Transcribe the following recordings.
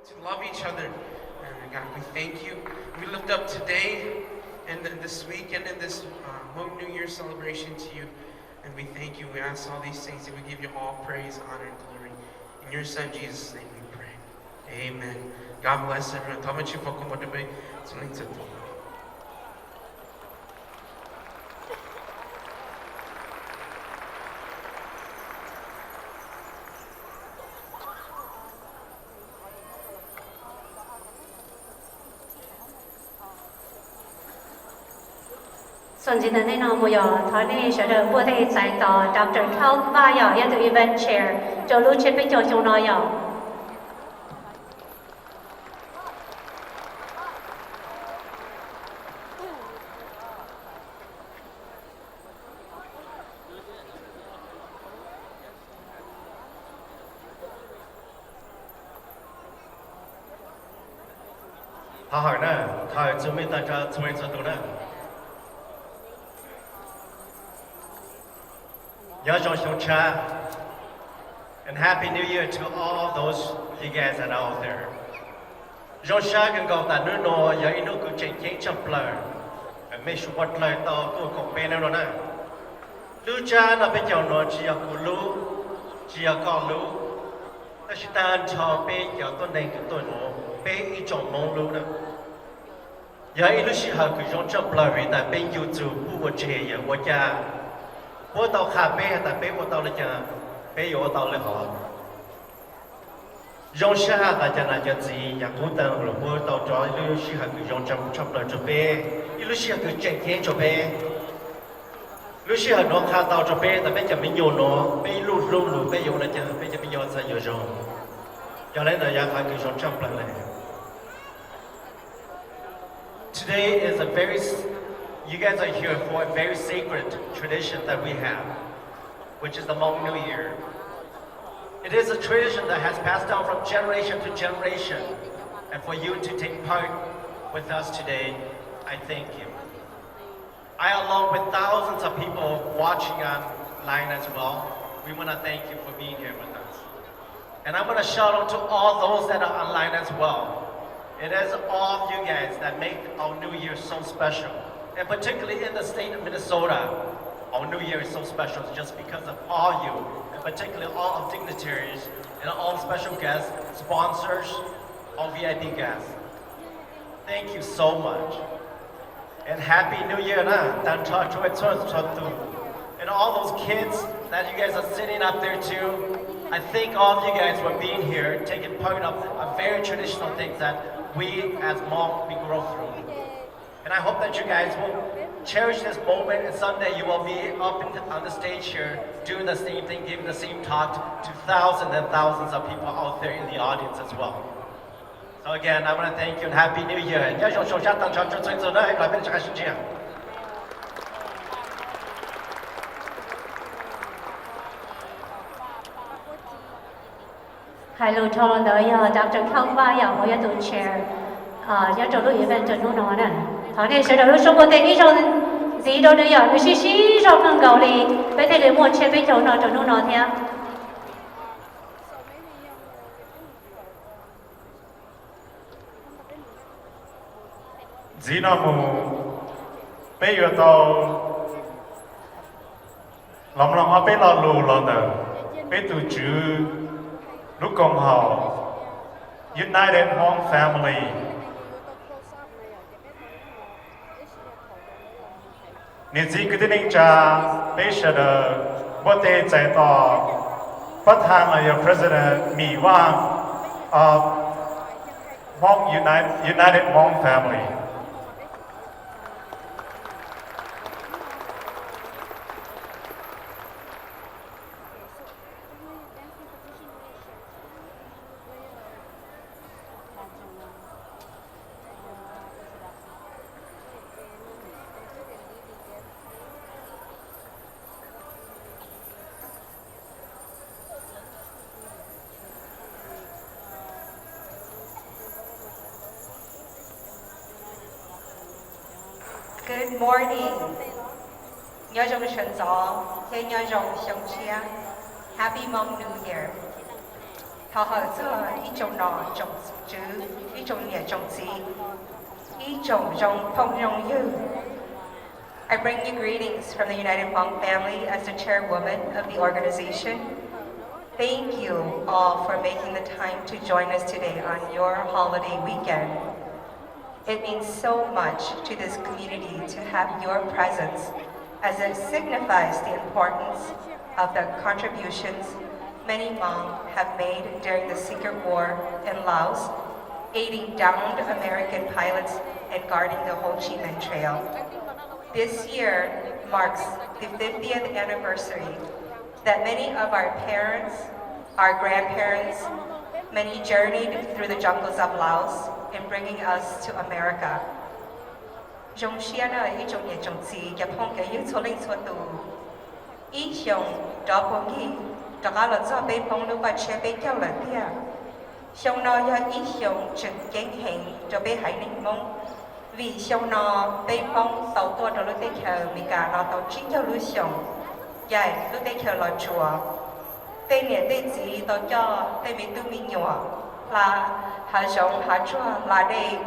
to love each other. And God, we thank you. We lift up today and th- this week and in this uh, Hmong New Year celebration to you. And we thank you. We ask all these things and we give you all praise, honor, and glory. In your son Jesus' name we pray. Amen. God bless everyone. Thov Vajtswv foom koob hmoov rau peb txhua leej txhua tus. Txuas ntxiv ntawm nej no mus yog thov nej sawv daws npuaj tej txais tos Doctor Kelvin Vaj yog tus event chair rau lub tsiab peb caug xyoo no yog. Thov hawm na, thov hawm txug mej tag nrho txhua leej txhua tus na. Nyob zoo xyoo tshab and happy new year to all those you guys that are out there. Zoo sab kawg nkaus tas hnub no yog ib hnub kws tseem ceeb tshaj plaws, mej suav dlawg tau tuaj koom peb hnub no na. Lub tsab no peb caug no tsis yog kuv lub, tsis yog koj lub, tab sis tag nrho peb cov tuab neeg kws tuaj nuav, peb ib tsoom Moob lub na. Yog ib lub sij hawm kws zoo tshaj plaws vim tas peb ncu txug puab ua tseg yog ua cas, puab tau qha peb has tas peb ua tau le caag, peb yuav ua tau le hov. Zoo sab has tas cov nam cov txiv yav qub taag lug puab tau rov ib lub sij hawm kws zoo tshaj plaws rua peb, ib lub sij hawm kws tseem ceeb rua peb. Lub sij hawm nuav qha tau rua peb tas peb cov me nyuam nuav peb ib lub hlub lug peb yuav ua le caag peb cov me nyuam txhad yuav zoo. Yog le ntawd yog qhov kws zoo tshaj plaws le. Today is a very, s- you guys are here for a very sacred tradition that we have, which is the Hmong New Year. It is a tradition that has passed down from generation to generation, and for you to take part with us today, I thank you. I, along with thousands of people watching online as well, we want to thank you for being here with us. And I want to shout out to all those that are online as well. It is all of you guys that make our New Year so special. And particularly in the state of Minnesota, our New Year is so special just because of all you, and particularly all our dignitaries and all special guests, sponsors, all V I P guests. Thank you so much. And Happy New Year na, tag nrho rua txhua txhua tus. And all those kids that you guys are sitting up there too, I think all of you guys were being here, taking part of a very traditional things that we as Hmong we grow through. And I hope that you guys will cherish this moment and someday you will be up in, on the stage here doing the same thing, giving the same talk to thousands and thousands of people out there in the audience as well. So again, I want to thank you and Happy New Year. Nyob zoo xyoo tshab tag nrho rua txhua txhua tus na, hais kom peb rov qab sib ntsib. Hais lus dhau los ntawd yog Doctor Khauj Vaj yog huv yog tus chair nyob rau lub event rau hnub no na. Thov nej sawv daws lub suab npuaj tej ib zaug ntxiv rau nws yom, nws sib sib zog kawg nkaus li, peb thiaj li muaj tsiab peb caug no rau hnub no thiab. Ntxiv no mus, peb yuav tau los mloog ob peb lo lus los ntawm peb tus tswv lub koom haum United Hmong Family. Niam txiv kwv tij neej tsa, peb sawv daws npuaj teg txais tos pab thaj los yog President Mim Vaj of Hmong United, United Hmong Family. Good morning. Nyob zoo sawv ntxov thiab nyob zoo xyoo tshiab. Happy Hmong New Year. Thov hawm txog ib tsoom nom tsoom tswv, ib tsoom niam tsoom txiv, ib tsoom zoo phooj zoo ywg. I bring you greetings from the United Hmong family as the chairwoman of the organization. Thank you all for making the time to join us today on your holiday weekend. It means so much to this community to have your presence, as it signifies the importance of the contributions many Hmong have made during the secret war in Laos, aiding downed American pilots and guarding the Ho Chi Minh Trail. This year marks the fiftieth anniversary that many of our parents, our grandparents, many journeyed through the jungles of Laos in bringing us to America. Zoo siab na ib tsoom niam tsoom txiv, cov phooj cov ywg txhua leej txhua tus, ib xyoos rov puag ncig rov qab los txog peb Hmoob lub paj tshiab peb caug lawm tiag. Xyoo no yog ib xyoos tseem ceeb heev rau peb haiv neeg Hmoob, vim xyoo no peb Hmoob tau tuaj rau lub teb chaws Amelikas no tau tsib caug lub xyoos, yaim lub teb chaws Los Tsuas. Tej niam tej txiv tau coj tej me tub me nyuam hla hav zoov hav tsuag hla dej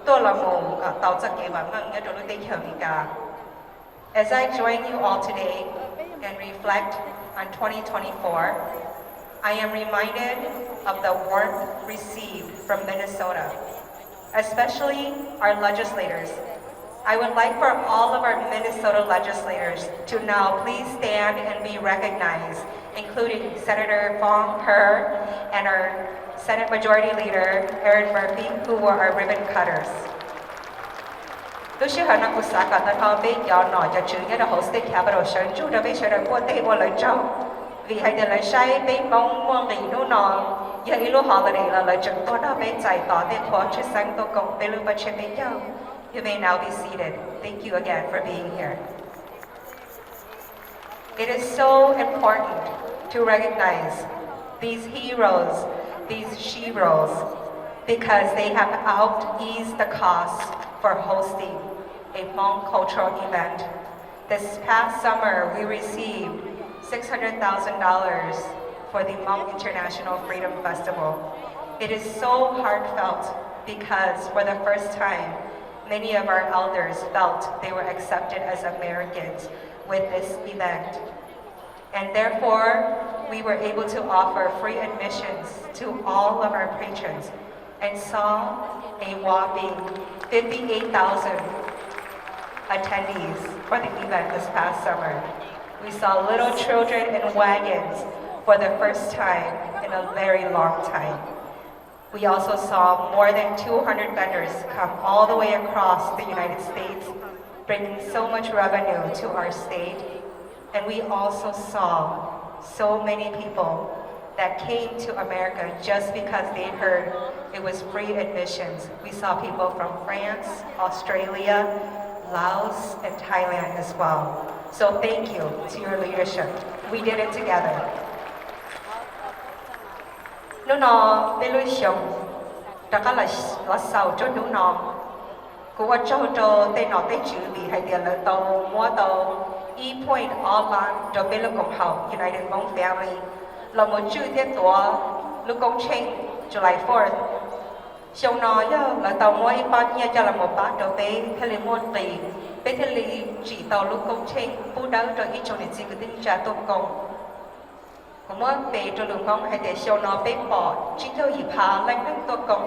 tuaj los mus kom tau txoj kev vam meej nyob rau lub teb chaws Amelikas. As I join you all today and reflect on twenty twenty-four, I am reminded of the warmth received from Minnesota, especially our legislators. I would like for all of our Minnesota legislators to now please stand and be recognized, including Senator Phong Her and our Senate Majority Leader Erin Murphy, who were our ribbon cutters. Lub sij hawm no kuv xav kom tag nrho peb cov nom cov tswv nyob rau hauv State Capitol sawv ntsug rau peb sawv daws npuaj teg ua lawv tsaug, vim hais tias lawv saib peb Hmoob muaj nqis hnub no, yog ib lub holiday los lawv tseem tuaj nrog peb txais tos tej qhua tshwj xeeb tuaj koom peb lub paj tshiab peb caug. You may now be seated. Thank you again for being here. It is so important to recognize these heroes, these sheroes, because they have helped ease the cost for hosting a Hmong cultural event. This past summer, we received six hundred thousand dollars for the Hmong International Freedom Festival. It is so heartfelt because for the first time, many of our elders felt they were accepted as Americans with this event. And therefore, we were able to offer free admissions to all of our patrons and saw a whopping fifty-eight thousand attendees for the event this past summer. We saw little children in wagons for the first time in a very long time. We also saw more than two hundred vendors come all the way across the United States, bringing so much revenue to our state. And we also saw so many people that came to America just because they heard it was free admissions. We saw people from France, Australia, Laos, and Thailand as well. So thank you to your leadership. We did it together. Hnub no peb lub xyoo rov qab los xaus rau hnub no. Kuv ua tsaug rau tej nom tej tswv vim hais tias lawv tau muab tau ib point ob lab rau peb lub koom haum United Hmong Family los mus tswj thiab tuav lub koob tsheej July Fourth. Xyoo no yog lawv tau muab ib pob nyiaj coj los mus pab rau peb thiaj li muaj qis, peb thiaj li tsim tau lub koob tsheej pub dawb rau ib tsoom niam txiv kwv tij neej tsa tuaj koom. Kuv muab pe rau lus Hmoob hais tias xyoo no peb pom tsib caug yim phav leej neeg tuaj koom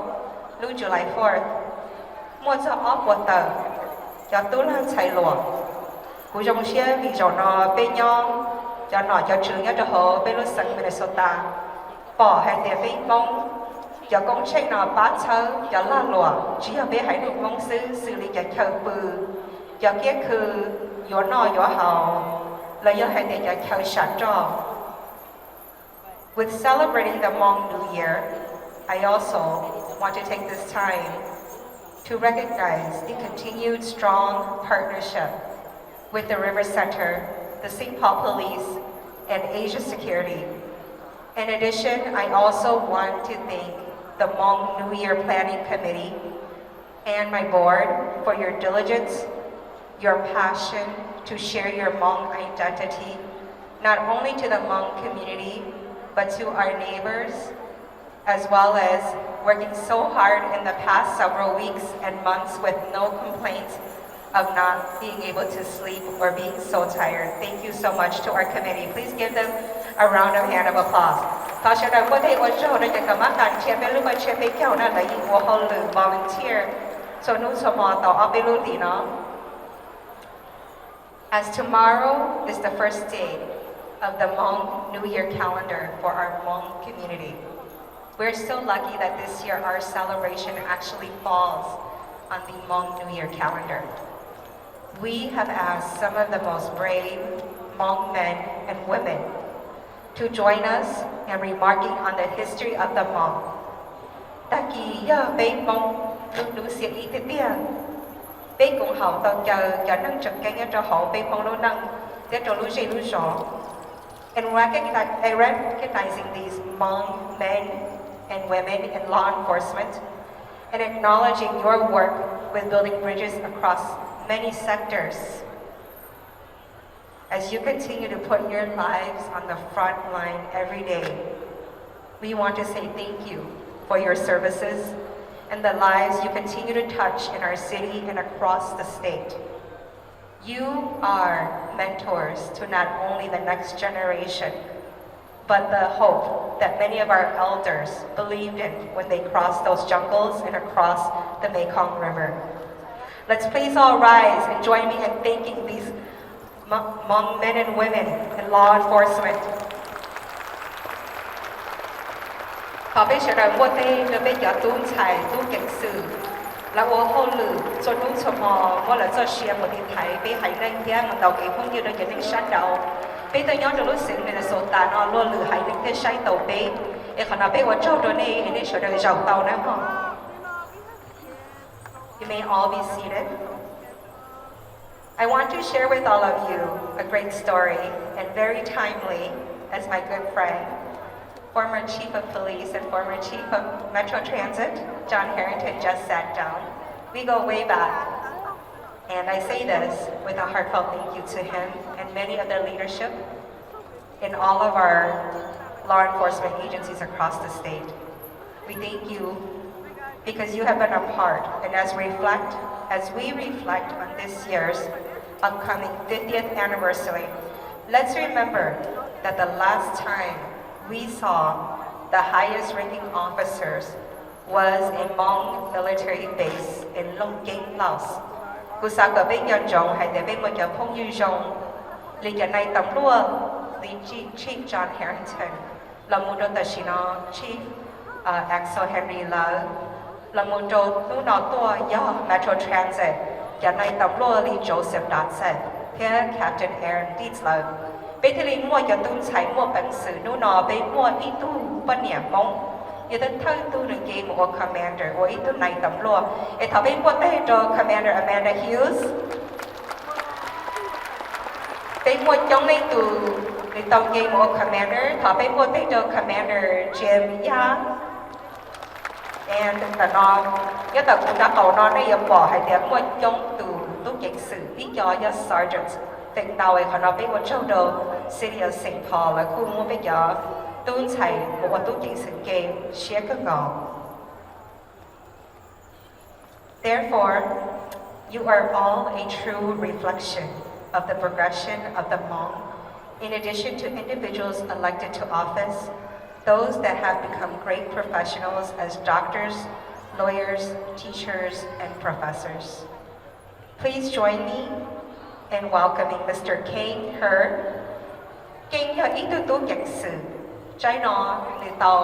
lub July Fourth, muaj txog ob puas tawm cov tub lag ntxhais luam. Kuv zoo siab vim zaum no peb nyob, cov nom cov tswv nyob rau hauv peb lub xeev Minnesota pom hais tias peb Hmoob cov koob tsheej no pab txhawb cov lag luam tsis yog peb haiv neeg Hmoob xwb, xws li cov chaw pw, cov kiab khw yuav noj yuav haus, los yog hais tias cov chaw sam roj. With celebrating the Hmong New Year, I also want to take this time to recognize the continued strong partnership with the River Center, the Saint Paul Police, and Asia Security. In addition, I also want to thank the Hmong New Year Planning Committee and my board for your diligence, your passion to share your Hmong identity, not only to the Hmong community, but to our neighbors, as well as working so hard in the past several weeks and months with no complaints of not being able to sleep or being so tired. Thank you so much to our committee. Please give them a round of hand of applause. Thov sawv daws muab tej ua tsaug rau cov kam mab kam ntsia peb lub koj tsiab peb caug na, lawv yeej ua hauj lwm volunteer txhua hnub txhua hmo tau ob peb lub hlis no. As tomorrow is the first day of the Hmong New Year calendar for our Hmong community, we're so lucky that this year our celebration actually falls on the Hmong New Year calendar. We have asked some of the most brave Hmong men and women to join us in remarking on the history of the Hmong. Tag kis yog peb Hmoob lub hnub xiab ib tiag tiag, peb koom haum tau caw cov neeg tseem ceeb nyob rau hauv peb Hmoob lub neej thiab rau lub zej lub zos. And recogni-, and recognizing these Hmong men and women in law enforcement and acknowledging your work with building bridges across many sectors. As you continue to put your lives on the front line every day, we want to say thank you for your services and the lives you continue to touch in our city and across the state. You are mentors to not only the next generation, but the hope that many of our elders believed in when they crossed those jungles and across the Mekong River. Let's please all rise and join me in thanking these Hmong men and women in law enforcement. Thov peb sawv daws muab tej rau peb cov tub ntxhais tub ceev xwm, lawv ua hauj lwm txhua hnub txhua hmo, muab lawv txoj sia mus tiv thaiv peb haiv neeg thiab mus ntaus kev phooj ywg rau cov neeg sab nraud. Peb tuaj nyob rau lub xeev Minnesota no luag lwm haiv neeg thiaj saib taus peb, es qhov no peb ua tsaug rau nej, nej sawv daws zaum tau nawb mog. You may all be seated. I want to share with all of you a great story and very timely, as my good friend, former Chief of Police and former Chief of Metro Transit, John Harrington, just sat down. We go way back. And I say this with a heartfelt thank you to him and many of the leadership in all of our law enforcement agencies across the state. We thank you because you have been a part, and as reflect, as we reflect on this year's upcoming fiftieth anniversary, let's remember that the last time we saw the highest ranking officers was a Hmong military base in Lung Keng, Laos. Kuv xav kom peb nco ntsoov hais tias peb muaj cov phooj ywg zoo li cov nais tam luaj li Chief John Harrington, los mus rau tam sim no Chief Axel Henry lawv, los mus rau hnub no tuaj yog Metro Transit cov nais tam luaj li Joseph Dotson thiab Captain Aaron Dietz lawv. Peb thiaj li muaj cov tub ntxhais muaj peev xwm. Hnub no peb muaj ib tug poj niam Hmoob, yog thawj tug nws nce mus ua commander, ua ib tug nais tam luaj. Es thov peb npuaj teg rau Commander Amanda Hughes. Peb muaj coob leej tus nws tau nce mus ua commander, thov peb npuaj teg rau Commander Jim Yam. And tam no, nyob tom kuv nraub qaum no nej yuav pom hais tias muaj coob tus tub ceev xwm, ib co yog sergeants feem ntau, es qhov no peb ua tsaug rau City of Saint Paul, lawv kuj muab peb cov tub ntxhais mus ua tub ceev xwm nce siab kawg nkaus. Therefore, you are all a true reflection of the progression of the Hmong. In addition to individuals elected to office, those that have become great professionals as doctors, lawyers, teachers, and professors. Please join me in welcoming Mister Keng Her. Keng yog ib tug tub ceev xwm, tsaib no nws tau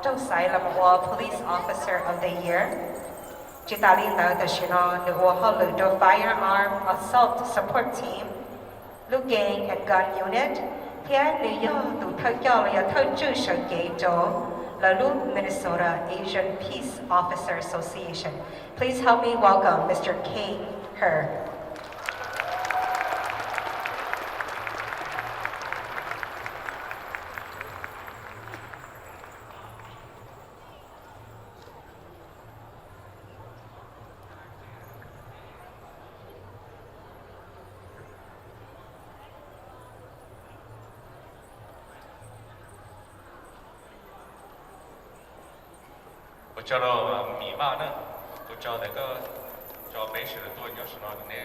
raug xaiv los ua Police Officer of the Year. Tsis tas li ntawd, tam sim no nws ua hauj lwm rau Firearm Assault Support Team, lub Gang and Gun Unit, thiab nws yog tus thawj coj los yog thawj tswj sawv cev rau lawv lub Minnesota Asian Peace Officer Association. Please help me welcome Mister Keng Her. Ua tsaug rau Mim Vaj na, ua tsaug tias koj tso peb sawv daws tuaj nyob saum no ne.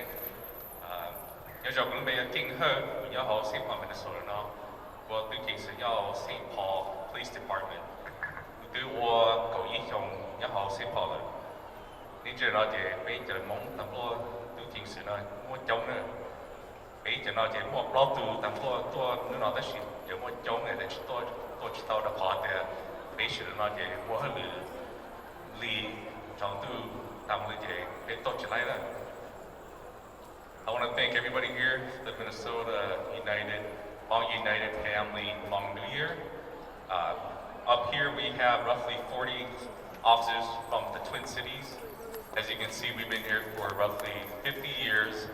Nyob zoo, kuv lub npe yog Ceej Hawj, kuv nyob hauv Saint Paul, Minnesota no. Kuv ua tub ceev xwm nyob hauv Saint Paul Police Department. Kuv twb ua kaum ib xyoos nyob hauv Saint Paul lawm. Nyob ze no ces peb cov Hmoob tag nrho tub ceev xwm no muaj coob na. Peb cov no ces muaj plaub tug tag nrho tuaj hnub no tab sis cov muaj coob ne ces tsis tuaj, tuaj tsis tau rau qhov tias peb sawv daws no ces ua hauj lwm li tsaus ntuj tas li ces peb tuaj tsis laib lawm. I want to thank everybody here, the Minnesota United, Hmong United family, Hmong New Year. Uh, Up here we have roughly forty officers from the Twin Cities. As you can see, we've been here for roughly fifty years,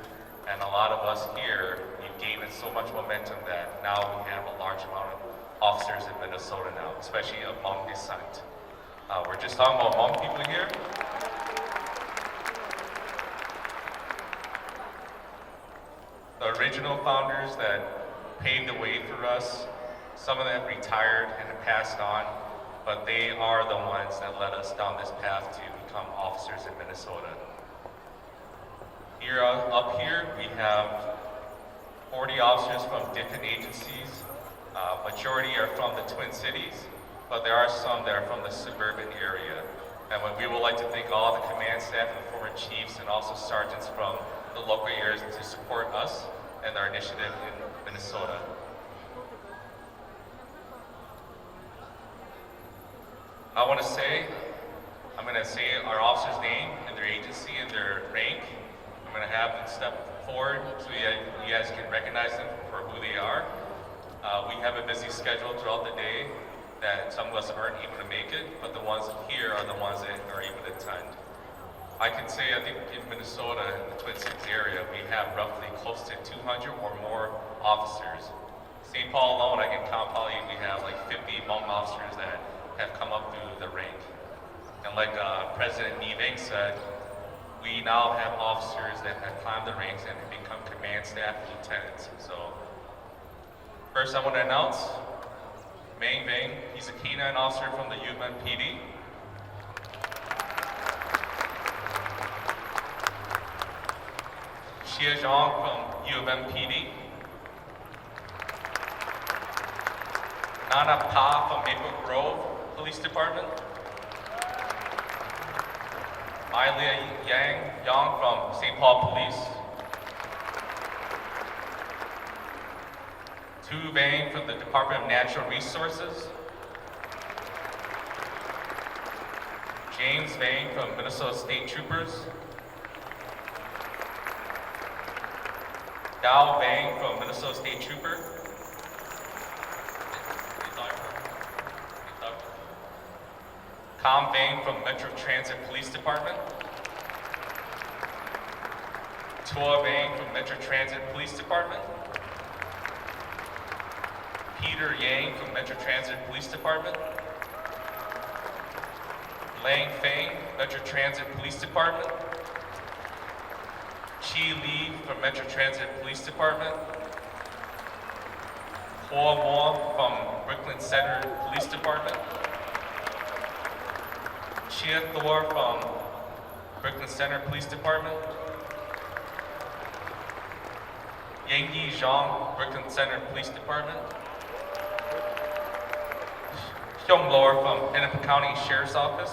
and a lot of us here, we've gained so much momentum that now we have a large amount of officers in Minnesota now, especially among the Saint. Uh, we're just talking about Hmong people here. The original founders that paved the way for us, some of them retired and have passed on, but they are the ones that led us down this path to become officers in Minnesota. Here, uh, up here, we have forty officers from different agencies. Uh, majority are from the Twin Cities, but there are some that are from the suburban area. And we, we would like to thank all the command staff and former chiefs and also sergeants from the local areas to support us and our initiative in Minnesota. I want to say, I'm going to say our officers' name and their agency and their rank. I'm going to have them step forward so you guys, you guys can recognize them for who they are. Uh, we have a busy schedule throughout the day that some of us aren't able to make it, but the ones here are the ones that are able to attend. I can say, I think in Minnesota, in the Twin Cities area, we have roughly close to two hundred or more officers. Saint Paul alone, I can count probably we have like fifty Hmong officers that have come up through the rank. And like uh, President Ni Veng said, we now have officers that have climbed the ranks and have become command staff lieutenants. So first I want to announce Meng Veng. He's a K nine officer from the U M M P D. Xia Zhang from U M M P D. Nana Pa from Maple Grove Police Department. Mai Lia Yang Yang from Saint Paul Police. Tu Vang from the Department of Natural Resources. James Vang from Minnesota State Troopers. Dao Vang from Minnesota State Trooper. Kham Vang from Metro Transit Police Department. Tua Vang from Metro Transit Police Department. Peter Yang from Metro Transit Police Department. Lang Feng, Metro Transit Police Department. Chi Li from Metro Transit Police Department. Hua Muo from Brooklyn Center Police Department. Chia Thor from Brooklyn Center Police Department. Yang Yi Zhang, Brooklyn Center Police Department. Hyung Lor from Hennepin County Sheriff's Office.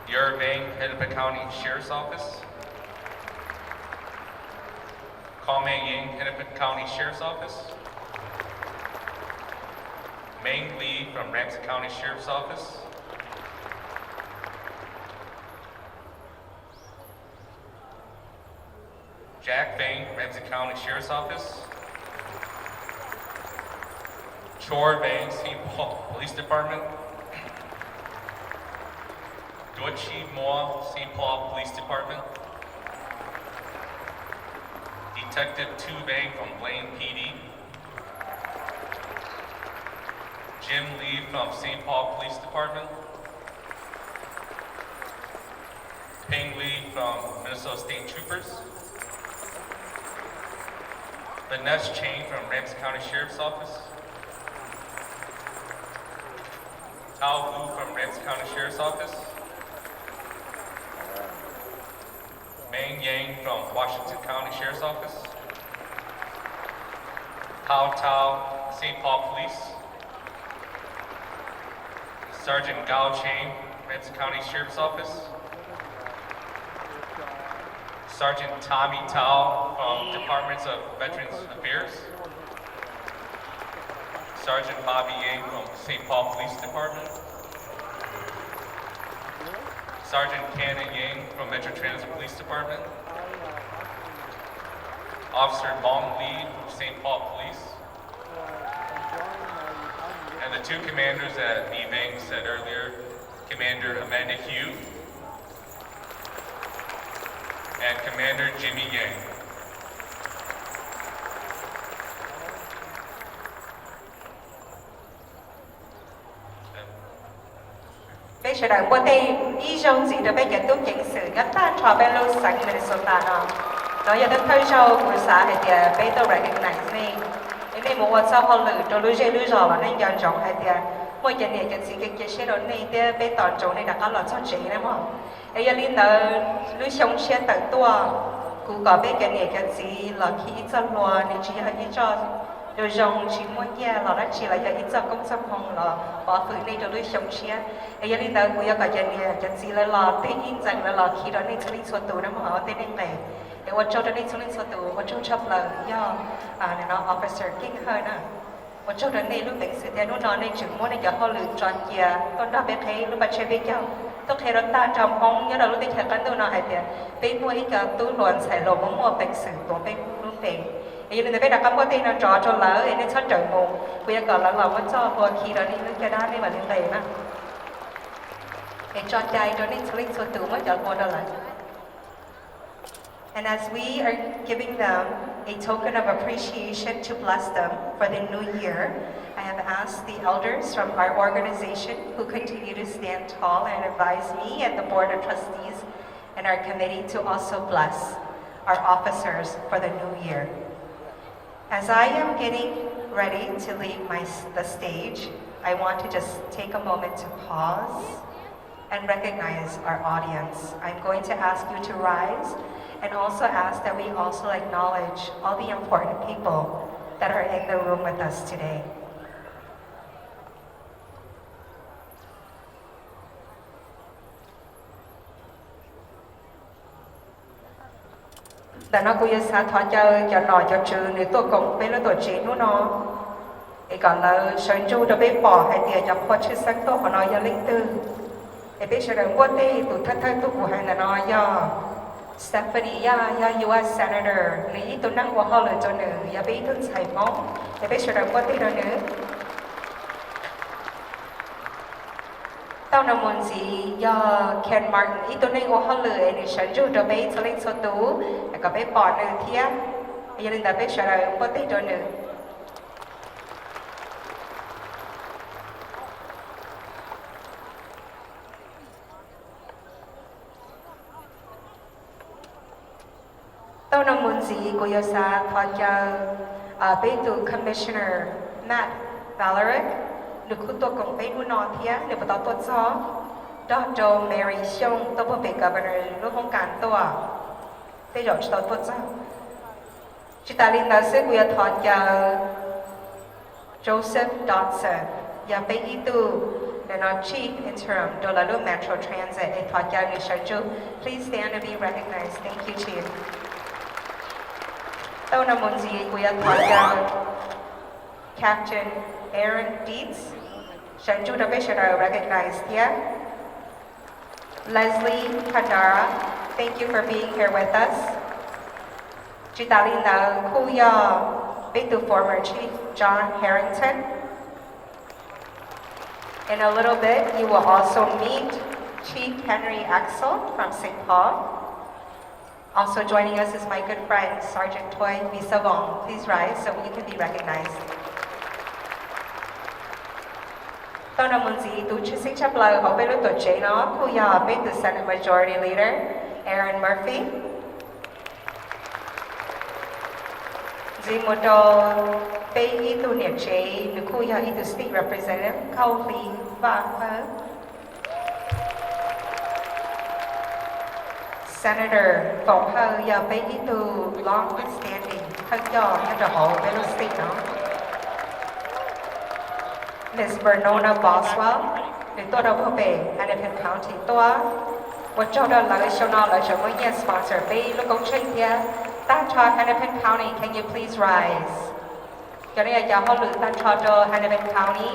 Yer Vang, Hennepin County Sheriff's Office. Kong Meng Yang, Hennepin County Sheriff's Office. Meng Li from Ramsey County Sheriff's Office. Jack Vang, Ramsey County Sheriff's Office. Chor Vang, Saint Paul Police Department. Duochi Moa, Saint Paul Police Department. Detective Tu Vang from Blaine P D. Jim Lee from Saint Paul Police Department. Peng Lee from Minnesota State Troopers. Vanessa Chang from Ramsey County Sheriff's Office. Tao Wu from Ramsey County Sheriff's Office. Meng Yang from Washington County Sheriff's Office. Tao Tao, Saint Paul Police. Sergeant Gao Chang, Ramsey County Sheriff's Office. Sergeant Tommy Tao from Departments of Veterans Affairs. Sergeant Bobby Yang from Saint Paul Police Department. Sergeant Cannon Yang from Metro Transit Police Department. Officer Mong Lee from Saint Paul Police. And the two commanders that Mi Vang said earlier, Commander Amanda Hugh and Commander Jimmy Yang. Peb sawv daws npuaj teg ib zaug ntxiv rau peb cov tub ceev xwm nyob tag nrho peb lub xeev Minnesota no. No yog thawj thawj zaug kuv xav hais tias peb tau recognize nej, es nej mus ua txoj hauj lwm rau lub zej lub zos los nej nco ntsoov hais tias muaj cov niam cov txiv cia siab rau nej thiab peb tos ntsoov nej rov qab los txog tsev na mog. Es yog li ntawd, lub xyoo tshiab tawm tuaj, kuv kom peb cov niam cov txiv los khi ib txoj hlua, nws tsis yog ib txoj zoo zoo tsis muaj nyiaj los dab tsi los yog ib txoj koob txoj hmoo los pov hwm nej rau lub xyoo tshiab. Es yog li ntawd kuv yuav kom cov niam cov txiv lawv los tig ib ntxees lawv los khi rau nej txhua leej txhua tus na mog, ua tej neej nqes. Es ua tsaug rau nej txhua leej txhua tus, ua tsaug tshaj plaws yog no Officer Keej Hawj na. Ua tsaug rau nej lub peev xwm thiab hnub no nej tseem muab nej cov hauj lwm tso cia tuaj nrog peb qheb lub paj tshiab peb caug, tuaj qhia rau tag nrho Hmoob nyob rau lub teb chaws qab ntuj no hais tias peb muaj ib co tub hluas ntxhais hluas muaj muaj peev xwm tuav peb lub npe. Es yog li ntawd peb rov qab npuaj teg no nrov rau lawv es nej txhob rawm mus, kuv yuav kom lawv los muab txoj hlua khi rau nej lub caj dab nej mam li nqes na. Es tso cai rau nej txhua leej txhua tus muab cov hlua rau lawv. And as we are giving them a token of appreciation to bless them for the new year, I have asked the elders from our organization who continue to stand tall and advise me and the Board of Trustees and our committee to also bless our officers for the new year. As I am getting ready to leave my, the stage, I want to just take a moment to pause and recognize our audience. I'm going to ask you to rise and also ask that we also acknowledge all the important people that are in the room with us today. Ntawm no kuv yuav xav thov caw cov nom cov tswv nws tuaj koom peb lub tuam tsev hnub no, es kom lawv sawv ntsug rau peb pom hais tias cov qhua tshwj xeeb tuaj qhov no yog leej twg. Es peb sawv daws npuaj teg, tus thawj thawj tug kuv hais ntawm no yog Stephanie Yaj, yog U S Senator, nws ib tug neeg ua hauj lwm rau nws, yog peb ib tug ntxhais Hmoob, es peb sawv daws npuaj teg rau nws. Tau no mus ntxiv yog Ken Martin, ib tug neeg ua hauj lwm es nws sawv ntsug rau peb txhua leej txhua tus, es kom peb pom nws thiab. Yog li ntawd peb sawv daws npuaj teg rau nws. Tau no mus ntxiv kuv yuav xav thov caw peb tus Commissioner Matt Valerick, nws kuj tuaj koom peb hnub no thiab nws puas tau tuaj txog, nrog rau Mary Xyooj tuaj puag pem Governor lub hoob kas tuaj, tej zaum tsis tau tuaj txog. Tsis tas li ntawd xwb kuv yuav thov caw Joseph Dotson, yog peb ib tug nim no Chief Interim rau lawv lub Metro Transit es thov caw nws sawv ntsug. Please stand and be recognized. Thank you, Chief. Tau no mus ntxiv kuv yuav thov caw Captain Aaron Dietz, sawv ntsug rau peb sawv daws recognize thiab. Leslie Kandara, thank you for being here with us. Tsis tas li ntawd kuj yog peb tus former chief John Harrington. In a little bit, you will also meet Chief Henry Axel from Saint Paul. Also joining us is my good friend, Sergeant Toy Visavong. Please rise so you can be recognized. Tau no mus ntxiv, tus tshwj xeeb tshaj plaws hauv peb lub tuam tsev no kuj yog peb tus Senate Majority Leader, Erin Murphy. Ntxiv mus rau peb ib tug niam tsev, nws kuj yog ib tug state representative, Nkauj Hli Vaj Hawj. Senator Foom Hawj yog peb ib tug long standing thawj coj nyob rau hauv peb lub state no. Miss Verona Boswell, nws tuaj rau puag pem Hennepin County tuaj. Ua tsaug rau lawv, xyoo no lawv tseem muaj nyiaj sponsor peb lub koob tsheej thiab. Tag nrho Hennepin County, can you please rise? Cov no yog cov hauj lwm tag nrho rau Hennepin County.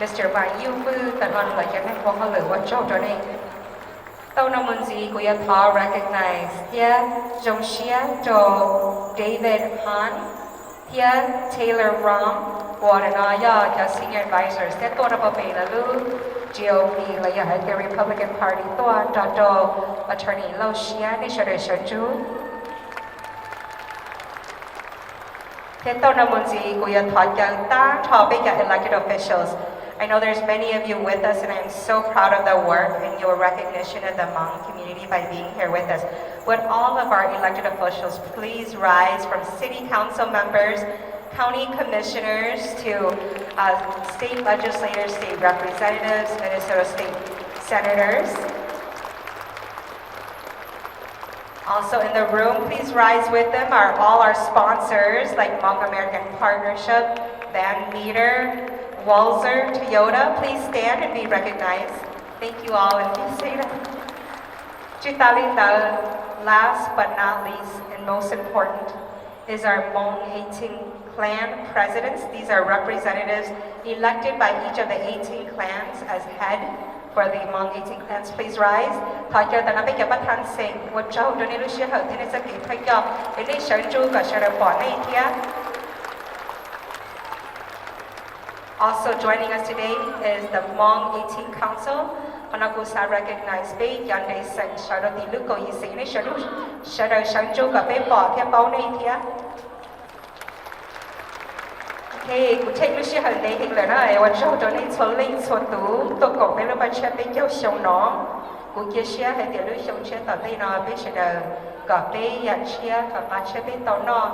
Mister Vam Yuj Vwj, tag nrho lawv cov neeg ua hauj lwm, ua tsaug rau nej. Tau no mus ntxiv kuv yuav thov recognize thiab zoo siab rau David Han thiab Taylor Rom, uas nim no yog cov senior advisors thiab tuaj rau puag pem lawv lub G O P los yog hais tias Republican Party tuaj nrog rau Attorney Lauj Siab, nej sawv daws sawv ntsug. Thiab tau no mus ntxiv kuv yuav thov caw tag nrho peb cov elected officials. I know there's many of you with us, and I am so proud of the work and your recognition of the Hmong community by being here with us. Would all of our elected officials please rise, from city council members, county commissioners to uh, state legislators, state representatives, Minnesota state senators. Also in the room, please rise with them, are all our sponsors like Hmong American Partnership, Van Meter, Walser, Toyota. Please stand and be recognized. Thank you all and be seated. Tsis tas li ntawd, last but not least and most important, is our Hmong eighteen clan presidents. These are representatives elected by each of the eighteen clans as head for the Hmong eighteen clans. Please rise. Thov caw tam no peb cov pab thaj xeem, ua tsaug rau nej lub sij hawm thiab nej txoj kev thawj coj, es nej sawv ntsug kom sawv daws pom nej thiab. Also joining us today is the Hmong eighteen Council. Qhov no kuv xav recognize peb cov nres xeem sawv rau tim lub kaum yim xeem, nej sawv daws sawv ntsug kom peb pom thiab paub nej thiab. Ok, kuv check lub sij hawm ntev heev lawm na, es ua tsaug rau nej txhua leej txhua tus tuaj koom peb lub npaj tshiab peb caug xyoo no. Kuv cia siab hais tias lub xyoo tshiab tom ntej no peb sawv daws kom peb yam tshiab kom qab tshiab peb tau noj,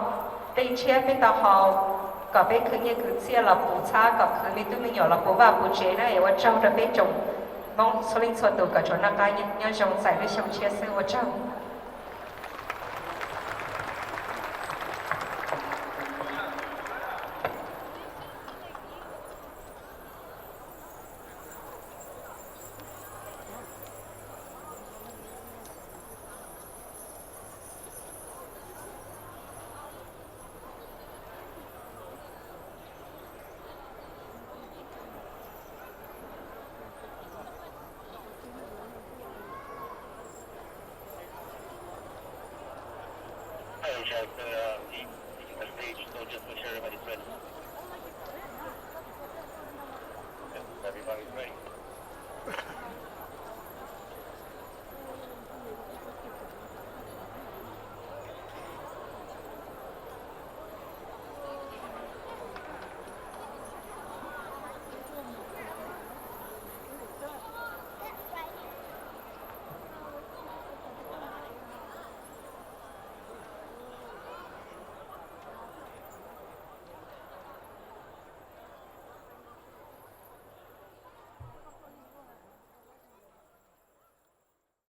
dej tshiab peb tau haus, kom peb khwv nyiaj khwv txiaj los puv txhab, kom khwv me tub me nyuam los puv vaj puv tsev na, es ua tsaug rau peb tsoom Hmoob txhua leej txhua tus kom tsuas noj qab nyob zoo txais lub xyoo tshiab xwb, ua tsaug. Hey, Jack, uh, the, the stage, so just make sure everybody's ready.